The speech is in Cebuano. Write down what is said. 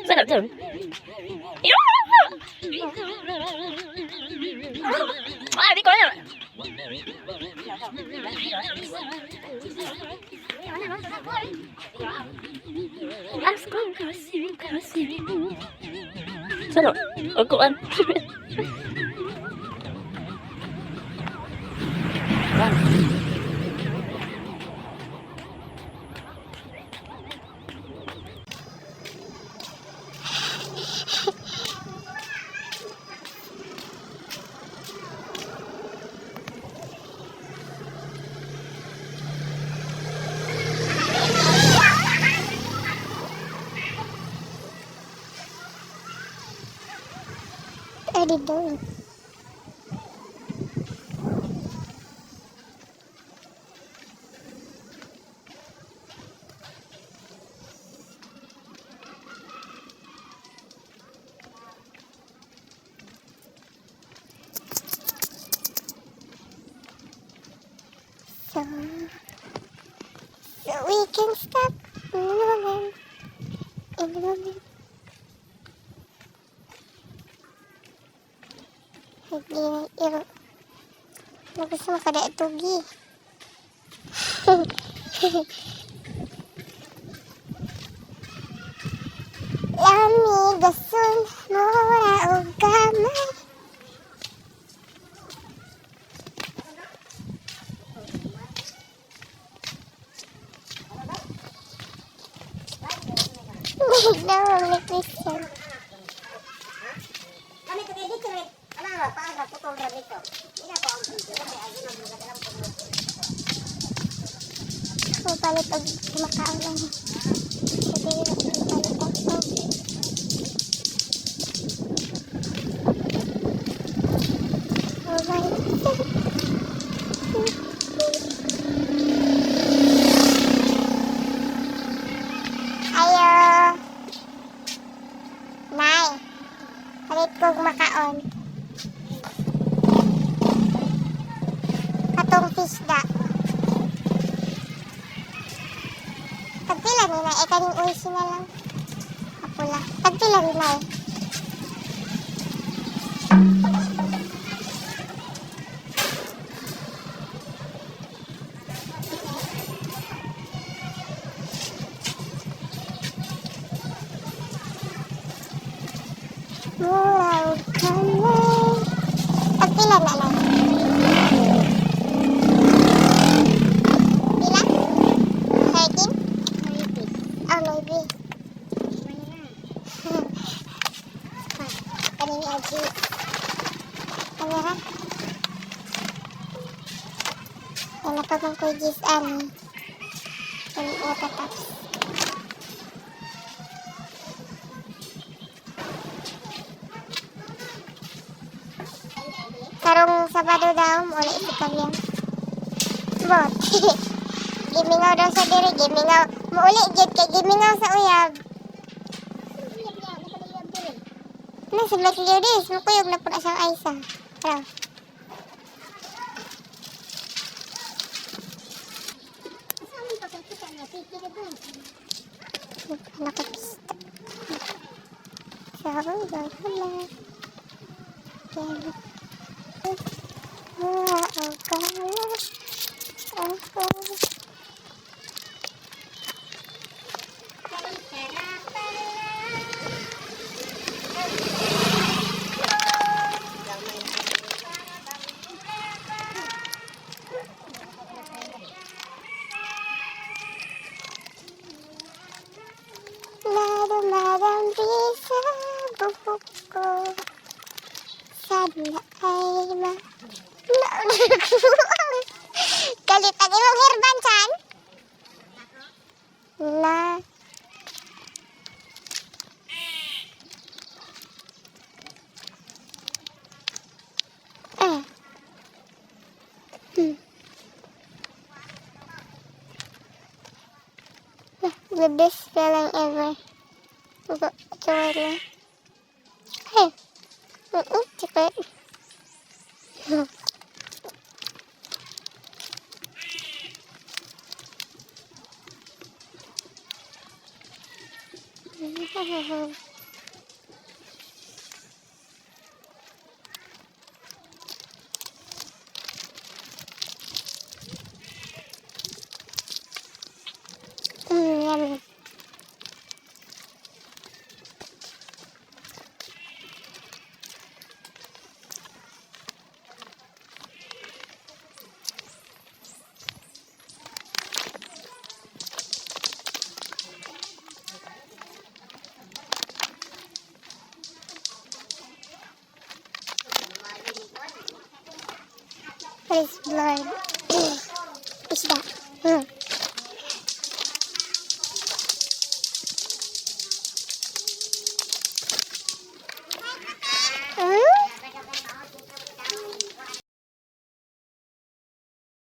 Sarap dyan. Ah, di ko alam. Sarap. Uguan. What are they doing? So we can stop in the moment. In the moment. Hindi na iro. Ano gusto mo kada tugi? Lami gasun mura og gamay. No, may question. Kami to kay dito rin. Ano ba, paano ka putol ra dito? Hindi na po ang video. Kasi ay yun ang mga alam ko. Ako palit og kumakaon lang. Sige, palit ako. Oh my. Ayo. Nay. Palit ko makaon. Katong fish da. Tagpila ni na, eh kaning uisi na lang. Kapula. Tagpila ni na eh. Mura og kamay. Tagpila na lang. Pila? 13? Oh, maybe. Kanini ang cheese. Ano ra? Yan na pa bang kuy cheese ani. Kani ota tops. Karong Sabado daw, mula si Kabyang. Bot. Gimingaw daw sa diri, gimingaw. Muuli gyud kay gimingaw sa uyab. Na si Black Ladies, mukuyog na po na siyang Aisa. Tara. Nakapista. So, wala. Yan. Wow, kala. Ako. Nadumadampi sa buhok ko. Sana ay ma... Galit ang imong herban, Chan. Na... Eh. The best feeling ever. Go, Joanna. Hey. Chocolate. Yummy. What is blurred? Isda.